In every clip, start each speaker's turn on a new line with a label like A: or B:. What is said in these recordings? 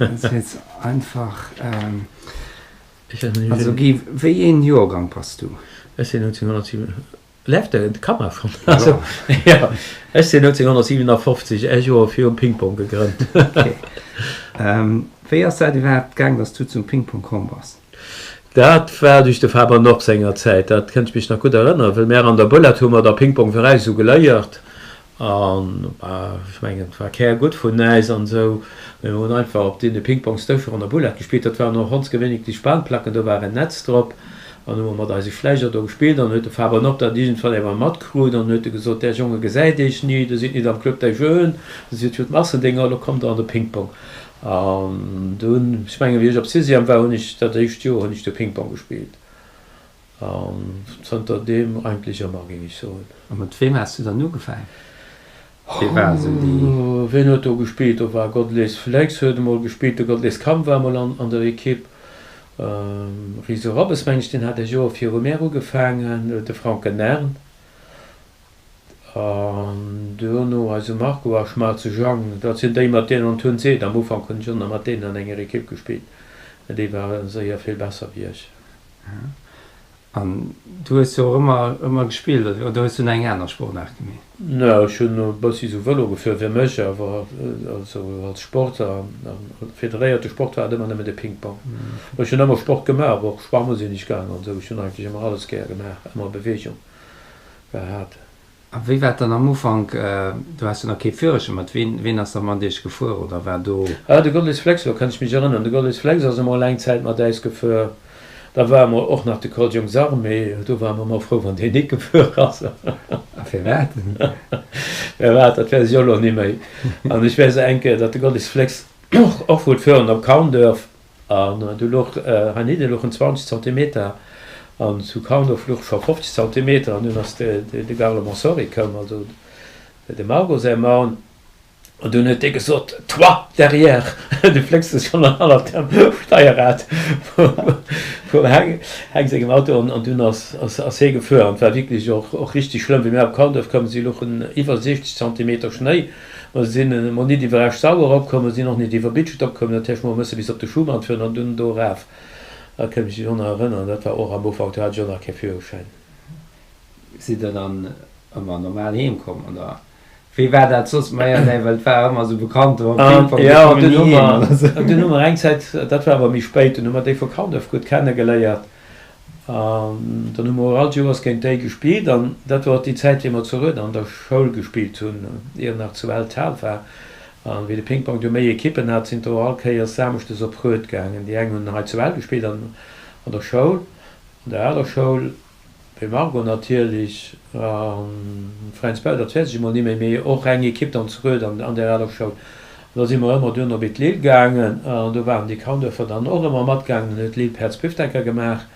A: Ass einfach. Also Guy, wéi een Joergang bass du?
B: Ech sinn 1907. Leeft de d'Kamera schonn? Also jo, ech sinn 1957, e Joer virum Ping-Pong gegrënnt.
A: Ok. Wéi ass dat iwwerhaapt gaang, datt s du zum Ping-Pong komm bass?
B: Dat war duerch de Faber Nob senger Zäit. Dat kënnt ech mech nach gutt erënneren, well mär an der Bullett hu mer da Ping-Pong fir äis esou geléiert. An ech mengen, et war kär gutt vun äis an esou, mee mer hunn einfach op deene Pingpongsdëscher an der Bullett gespillt. Dat waren och hondsgewéinlech déi Spanplacken, do war en Netz drop. An hu mer mat eise Schläiger do gespillt. An huet de Faber Nob dat iergendwann eemol matkrut an huet e gesot, Där Jonge gesäit iech ni, der sidd nit am Club des Jeunes, der sidd jo d'Massendinger, elo kommt der an de Pingpong. An dunn, ech mengen, wéi ech op Sixième war, hunn ech dat éischt Joer hunn ech do Pingpong gespillt. An zënter deem eigentlech ëmmer, géing ech soen.
A: A mat weem has du dann ugefaangen? Wee war esou déi.
B: Ween huet do gespillt? Do war Godless Flex huet emol gespillt, de Godless Kamm war emol an der Ekipp, Riso Robbes meng ech, deen hat e Joer viru mär ugefaangen, de Franken Ern. An duerno eise Marco a Schmalze Jang, dat sinn déi mat deenen, an d'Hunn seet, am Ufank hunn ech och nach mat deenen an enger Ekipp gespillt, mä déi ware séier vill besser wéi ech.
A: An du hues jo och ëmmer, ëmmer gespillt, oder hues du nach eng aner Sportaart
B: gemeet? Nee, ech hunn e bëssi sou Vëlo gefuer fir mech, awer also als Sport a federéierte Sport war et ëmmer nëmmen de Ping-Pong. Ech hunn ëmmer Sport gemaach, och schwamme sinn ech gaang an esou, ech hunn eigentlech ëmmer alles gär gemaach, ëmmer Beweegung. Gehat.
A: A wéi war et dann am Ufank, du has jo nach kee Führerschäin, mat ween, ween ass da mat iech gefuer oder war do?
B: Ah, de Gottlieb Flex, elo kann ech mech erënneren, de Gottlieb Flex ass emol eng Zäit mat äis gefuer. Da war emol och nach de Col Jungs Armée, do ware mer emol frou, wann deen nit gefuer ass.
A: A firwat?
B: Firwat, dat weess ech och elo ni méi. An ech weess eng Kéier, datt de Gottlieb Flex och wollt fueren op Kaunduerf, An du louch heinidde louchen 20 Zantimeter an zu Kaunduerf louch scho 50 Zantimeter an dunn ass de Carlo Monsori koum, also dem Margot säi Mann, an dunn huet dee gesot, Toi derrière! Du flécks dech schonn hannert dem Steierrad vum Heng sengem Auto an dunn ass hie gefuer an et war wierklech och richteg schlëmm. Wéi mir op Kaunduerf koumen, si louchen iwwer 60 Zantimeter Schnéi. Mer sinn emol nit iwwer Esch-Sauer eropkomm, mer sinn och nit iwwer Bitschent opkomm, dat heescht mer hu mësse bis op de Schuman fueren an dunn do eraf. Dat kënnt mech och nach erënneren, dat war och am Ufank, do hat ech och nach kee Führerschäin.
A: Sidd der dann ëmmer normal heem komm oder wéi war dat soss? Maja nee, well et war ëmmer esou bekannt, oh Ping-Pong,
B: do kommen ni heem oder sou. Jo, dunn hu mer eng Zäit, dat war awer méi spéit, dunn hu mer déi vu Kanduerf gutt kennegeléiert An dann hu mer och all Joers géint déi gespillt. An dat war och déi Zäit, wéi mer zu Rued an der Schoul gespillt hunn, ier nach zu Eltal war. An wéi de Ping-Pong du méi Ekippen hat, sinn do all Kéiers samschdes op Rued gaangen. Déi eng hunn hei zu Ell gespillt an an der Schoul, an der aler Schoul, wéi Margot natierlech a Fränz Bauer, dat weess ech emol ni méi, mee och eng Ekipp dann zu Rued an an där aler Schoul. An da si mer ëmmer duerno bei d'Lil gaangen an do waren déi Kaunduerfer dann och ëmmer matgaangen. Dann huet d'Lil Päerds Büftecker gemaach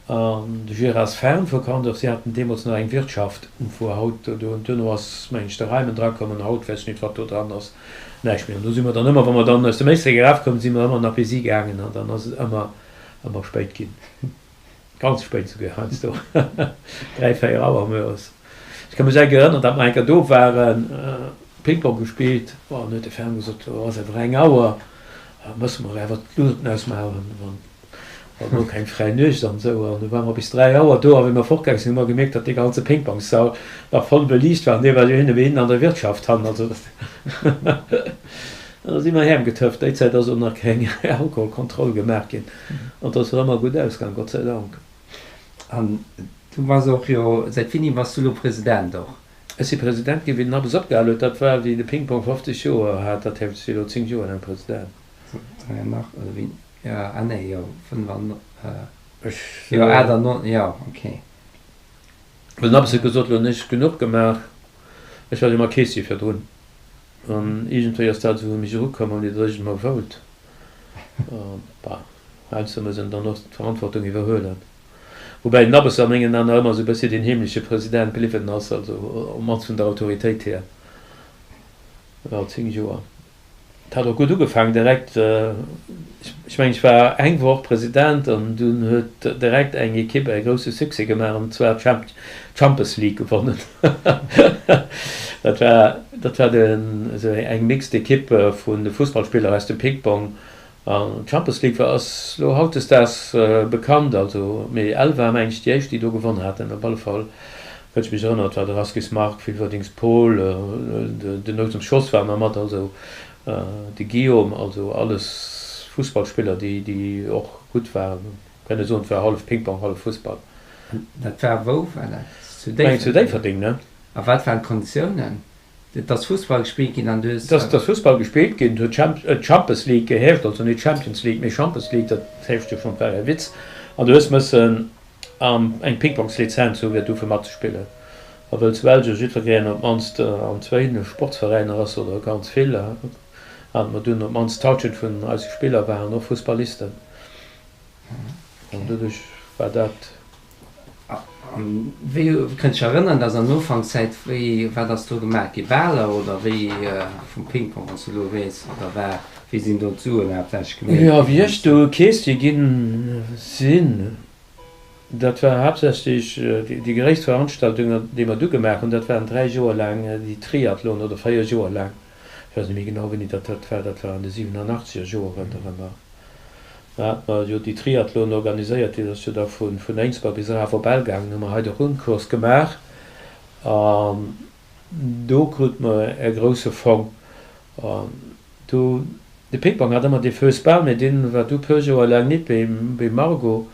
B: an de Gérard Fern vu Kaunduerf, si haten deemools nach eng Wirtschaft, wou haut, duerno ass meng ech de Reimen drakomm an haut weess ech nit wat do dran ass, näischt méi. An do si mer dann ëmmer, wa mer dann aus dem Éislek erafkoumen, si mer ëmmer nach bei si gaangen an dann ass et ëmmer, ëmmer spéit ginn. Ganz spéit souguer heiansdo, 3, 4 Auer mueres. Ech ka mech enk erënneren, datt mer eng Kéier do waren, Ping-Pong gespillt, an huet de Fern gesot, Lo ass awer eng Auer, musse mer awer d'Luuchten ausmaachen, wann elo keng fräi Nuecht an esou. An du ware mer bis 3 Auer do, a wéi mer fortgaange sinn, hu mer gemierkt, datt dee ganze Ping-Pongssall nach voll beliicht war, an dee war jo hinne wéi hinnen an der Wirtschaft hannen. Also da si mer heemgetëfft. Déi Zäit ass och nach keng Alkoholkontroll gemaach ginn. An et ass och ëmmer gutt ausgaang, Gott sei Dank.
A: An du bass och jo, säit wéini bass du elo President och?
B: Ech si President ginn, wéi den Abbes opgehal huet. Dat war, wéi de Ping-Pong 50 Joer hat. Dat heescht, ech si elo 10 Joer laang President.
A: Dräi nach, oder wéi? Jo, ah nee, jo, 5 an, jo, 8 an 9, jo, okay.
B: Well den Abbes huet gesot, elo hunn ech genuch gemaach. Ech war jo ëmmer Keessier virdrun. An iergendwéi ass dat esou u mech erukomm, ouni datt ech et emol wollt. Bah, heiansdo muss een dann och d'Verantwortung iwwerhuelen. Woubäi den Abbes a mengen Aen nach ëmmer esou e bëssi deen heemleche President bliwwen ass, also op d'mannst vun der Autoritéit hier, al 10 Joer. Et hat och gutt ugefaangen direkt. Ech mengen, ech war eng Woch President an dunn huet direkt eng Ekipp e grousse Succès gemaach an zwar d'Champes League gewonnen. Dat war, dat war den, esou eng mixed Ekipp vun de Fussballspiller aus dem Ping-Pong An d'Champions League war ass lo hautdesdaags bekannt, also mee Ell war meng ech déi éischt déi do gewonn haten. Op alle Fall kënnt ech mech erënneren, et war de Raskis Marc, Wilwerdings Paul, den Nozems Jos war nach mat, also de Guillaume, also alles Fussballspiller déi déi och gutt waren. Kënne soen et war hallef Ping-Pong hallef Fussball.
A: An dat war wou war dat?
B: Zu Déifferdeng? Zu Déifferdeng, ne?
A: A wat waren d'Konditiounen? Et ass Fussball gespillt ginn an du hues.
B: Et ass Fussball gespillt ginn, et huet Champes League geheescht, also net Champions League, mee Champes League, dat heescht jo schonn, et war e Witz. An du hues mëssen eng Pingpongslizenz hu fir dofir matzespillen. A wëll zu Elge jiddwereen op d'mannst an zwéin Sportsveräiner ass oder ganz vill, hate mer dunn op d'mannst d'Halschent vun eise Spiller waren och Fussballisten. An doduerch war dat.
A: An wéi kënnt dech erënneren, dass an Ufankszäit, wéi, wat ass do gemaach gi, Baler oder wéi vum Ping-Pong, wann s du elo weess, oder war, wéi sinn do d'Suen haaptsächlech
B: gemeet Jo, wéi ech do Keessier ginn sinn, dat war haaptsächlech déi gréisst Veranstaltung, déi mer du gemaach hunn, dat waren 3 Joer laang déi Triathlon oder 4 Joer laang, ech weess net méi genau wéini dat dat war, dat war an de 87er Joeren erëmmer. Da hate mer jo déi Triathlon organiséiert, déi ass jo da vun Éinsber bis eraf op Ell gaangen, hu mer hei de Rundkurs gemaach an do krute mer e grousse Fong. An do, de Ping-Pong hat ëmmer dee Feussbal, mee dee war du puer Joer laang nit beim Margot.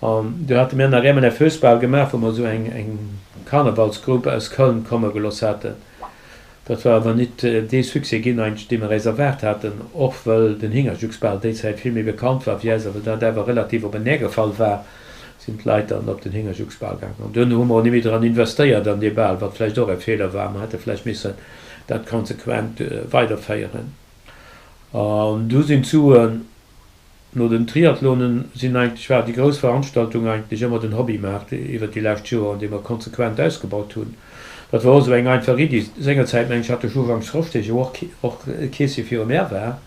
B: An do hate mir nach eemol e Feussbal gemaach, wou mer esou eng Karnevalsgrupp aus Köln komme geloss haten. Dat war awer nit dee Succès ginn eigentlech, dee mer äis erwaart haten, och wëll den Hingerjucksbal déi Zäit vill méi bekannt war wéi eis a wëll dat awer relativ op en Är gefall war, sinn d'Leit dann op den Hingerjucksbal gaangen. An duerno hu mer och ni méi dran investéiert an dee Bal, wat vläicht och e Feeler war. Mer hätte vläicht missen dat konsequent weiderféieren. An du sinn d'Suen No den Triathlonen sinn eigentlech, war déi grouss Veranstaltung eigentlech ëmmer den Hobbymaart iwwert déi lescht Joeren, dee mer konsequent ausgebaut hunn. Dat war och esou eng einfach Iddi. Sengerzäit, meng ech, hat de Jugangs Rosch, dee jo och och Keessier viru mär war,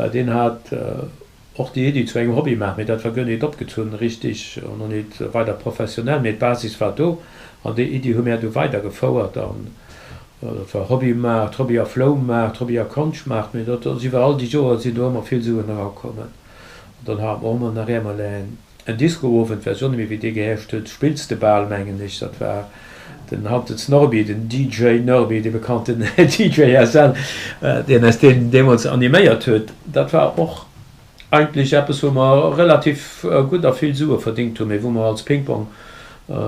B: deen hat och déi Iddi zu engem Hobbymaart, mee dat war guer nit opgezunn richtig an och nit weider professionell, mee d'Basis war do an déi Iddi hu mär du weidergefouert an Dat war Hobbymaart, Hobby a Floumaart, Hobby a Konschtmaart, mee dat ass iwwer all déi Joer sinn do ëmmer vill Suen erakommen. An dann hate mer och ëmmer nach eemol en Disco-Owend, weess ech och net méi wéi dee geheescht huet, Spills de Bal mengen ech, dat war den Hantels Norbi, den DJ Norbi, dee bekannten DJ SL, deen eis deen deemools animéiert huet. Dat war och Eigentlech eppes wou mer relativ gutt a vill Sue verdingt hunn, mee wou mer als Ping-Pong e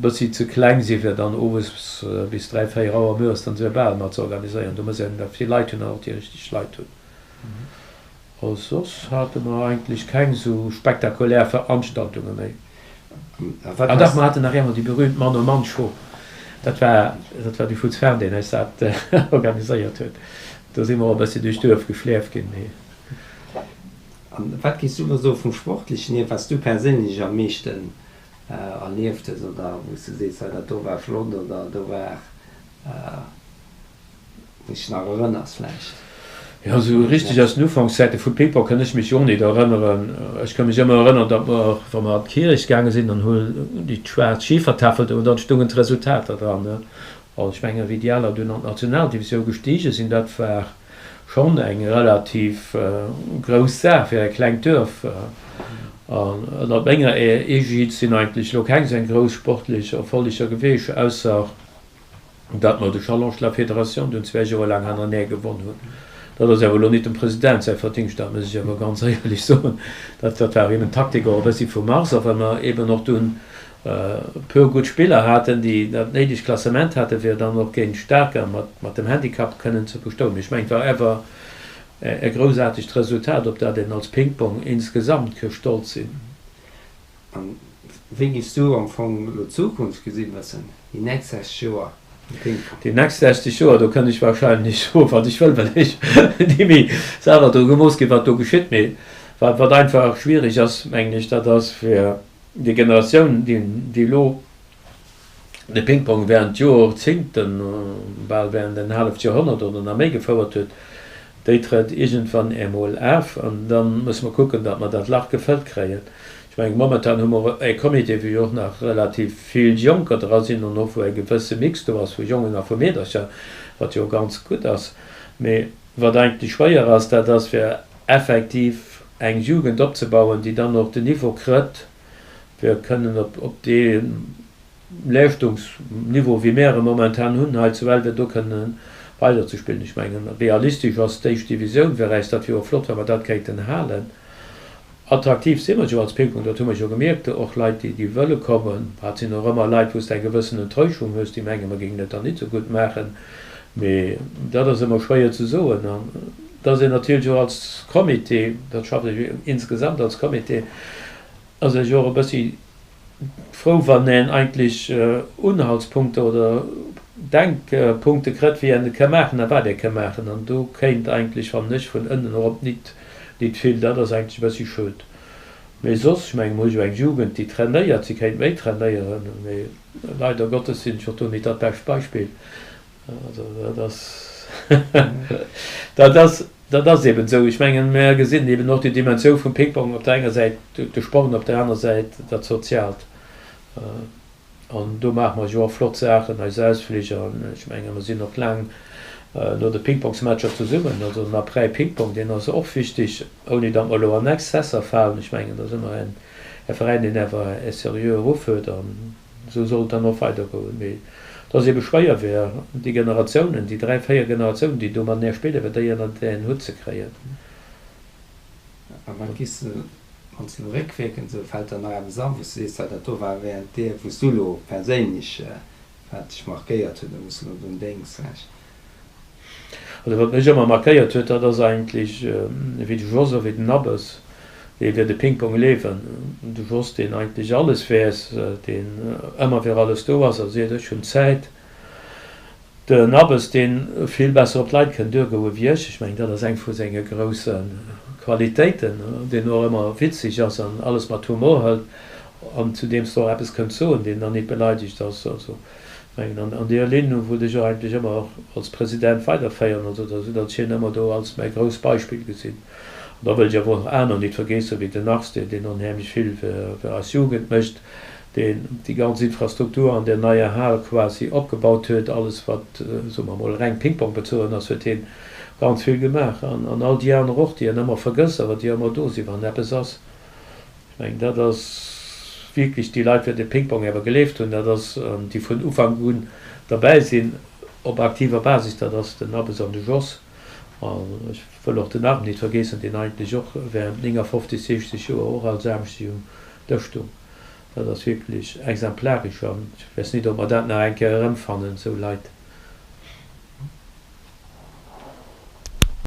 B: bëssi ze kleng si fir dann owes bis 3, 4 Auer mueres dann esou e Bal mat ze organiséieren. Do muss een da vill Leit hunn an och déi richteg Leit hunn. A soss hate mer eigentlech keng esou spektakulär Veranstaltunge méi. Ah dach, mer haten nach eemol déi berühmt Mann oh Mann Show. Dat war, dat war de Futz Fern, deen eis dat organiséiert huet. Do si mer och e bëssi duerch d'Duerf geschleeft ginn, mee.
A: An wat géifs du elo soe vum Sportlechen hier, wat s du perséinlech am meeschten erlieft hues oder wou s du sees, hei dat do war flott oder do war, wou s dech nach erënners vläicht?
B: Jo, esou richteg aus den Ufankszäite vu Ping-Pong kënn ech mech jo och nit erënneren. Ech ka mech ëmmer erënneren, datt mer, wa mer an d'Kierch gaange sinn, dann hu déi schwaarz Schifertafel do, dann stungen d'Resultater dran. An ech mengen, wéi déi aler dunn an d'Nationaldivisioun gestige sinn, dat war schonn eng relativ grouss Saach fir e klengt Duerf. An ënnert menger Egide sinn eigentlech elo keng esou eng grouss sportlech Erfolleger geweesch, ausser datt mer de Challenge de la Fédération dunn zwä Joer laang hannerenee gewonn hunn. Dat ass awer elo nit dem President säi Verdingscht, dat muss ech awer ganz éierlech soen. Dat war eben d'Taktik och e bëssi vum Mars. A well mer eben och dunn e puer gutt Spiller haten, déi dat néidegt Klassement haten, fir dann och géint Staarker mat dem Handicap kënnen ze bestoen. Mee ech mengen, et war awer e groussaartegt Resultat, op dat een als Ping-Pong insgesamt ke stolz sinn.
A: A wéi giffs du am Fong elo d'Zukunft gesinn, bëssen déi nächst 60 Joer
B: am Ping-Pong? Déi nächst 60 Joer, do kënnt ech wahrscheinlech soen, wat ech wëll, well ech ni méi selwer dru gemooss ginn, wat do geschitt. Mee wat einfach schwierig ass, mengen ech, dat ass fir Déi Generatioun, déi elo de Ping-Pong während Jorzingten, bal während en halleft Joerhonnert oder nach méi gefouert huet, déi. Déi trëtt iergendwann emol af an da musse mer kucken, datt mer dat Lach gefëllt kréien. Ech mengen, momentan hu mer e Comité, wou jo och nach relativ vill Jonker dra sinn an och wou e gewësse Mix do ass vu Jongen a vu Meedercher, wat jo ganz gutt ass. Mee wat eigentlech schwéier ass, dat ass fir effektiv eng Jugend opzebauen, déi dann och den Niveau krëtt, fir kënnen op dee Leeschtungsniveau, wéi mär e momentan hunn hei zu Ell, fir do kënnen weiderzespillen. Ech mengen, realistesch ass d'éischt Divisioun fir äis, dat wier och flott, wa mer dat kéinten halen. Attraktiv si mer jo als Ping-Pong, dat hu mer jo gemierkt, och Leit, déi wëlle kommen. Et sinn och ëmmer Leit, wou s de eng gewëssen Enttäuschung hues, déi mengen, mer géingen et dann nit esou gutt maachen. Mee dat ass ëmmer schwéier ze soen. An da ass een natierlech och als Comité, dat schafft ech insgesamt als Comité, ass ee jo och e bëssi frou, wann een eigentlech Unhaltspunkte oder Denkpunkte kritt, wéi een et ka maachen a wat ee ka maachen. An do kéint eigentlech, fannen ech, vun ënnen erop nit nit vill. Dat ass eigentlech e bëssi schued. Mee soss, ech mengen, mer hu jo eng Jugend, déi trainéiert. Si kéint méi trainéieren, mee leider Gottes sinn ech och do nit dat bescht Beispill. Also dat ass, dat ass, dat ass eben esou. Ech mengen, mer gesinn eben och déi Dimensioun vum Ping-Pong, op der enger Säit de Sport an op der aner Säit dat Soziaalt. An do maache mer jo och flott Saachen, eis Ausflich. An ech mengen, mer sinn och laang no de Pingpongsmatcher zesummen. Also den Après-Pingpong, deen ass och wichtig, ouni datt mer elo an Exzesser falen. Ech mengen, da si mer e Veräin, deen awer e seriöe Ruff huet. An esou soll et dann och weidergoen. Mee et ass eebe schwéier fir déi Generatiounen, déi dräi, véier Generatiounen, déi do matenee spillen, fir déi ënnert een Hutt ze kréien.
A: A wat giss de, wann s de elo réckwierkend esou, fält der nach eppes an, wou s de sees, hei dat do war während deer, wou s du elo perséinlech, wat dech markéiert huet, oder wou s de elo drun denks vläicht?
B: Also wat mech ëmmer markéiert huet, dat ass eigentlech wéi de Jos a wéi den Abbes, déi fir de Ping-Pong liewen. De Jos, deen eigentlech alles weess, deen ëmmer fir alles do ass a seet, ech hunn Zäit. Den Abbes, dee vill besser op d'Leit kënn duergoe wéi ech, ech mengen, dat ass eng vu senge grousse Qualitéiten, deen och ëmmer witzeg ass an alles mat Humor hëlt an zu deem s de och eppes kënns soen, deen dann nit beleidegt ass. Also ech mengen, an deeër Linn wollt ech och eigentlech ëmmer och als President weiderféieren, also esou datt ech hien ëmmer do als mäi grousst Beispill gesinn. An da wëll ech awer och nach aner nit vergeessen, wéi den Ars, deen onheemlech vill fir eis Jugend mécht, deen déi ganz Infrastruktur an där neier Hal quasi opgebaut huet, alles wat, soe mer emol, reng Ping-Pong bezogen ass, huet hien ganz vill gemaach. An all déi aner och, déi een ëmmer vergësst, awer déi ëmmer do sinn, wann eppes ass. Ech mengen, dat ass wierklech déi Leit, déi de Ping-Pong awer geleeft hunn, dat ass, an déi vun Ufank un derbäi sinn op aktiver Basis, dat ass den Abbes an de Jos. An ech wëll och den Arm nit vergeessen, deen eigentlech och während 59, 60 Joer och all Samschdeg um Dësch stoung. Dat ass wierklech exemplaresch an ech weess nit, ob mer dat nach eng Kéier erëmfannen, esou Leit.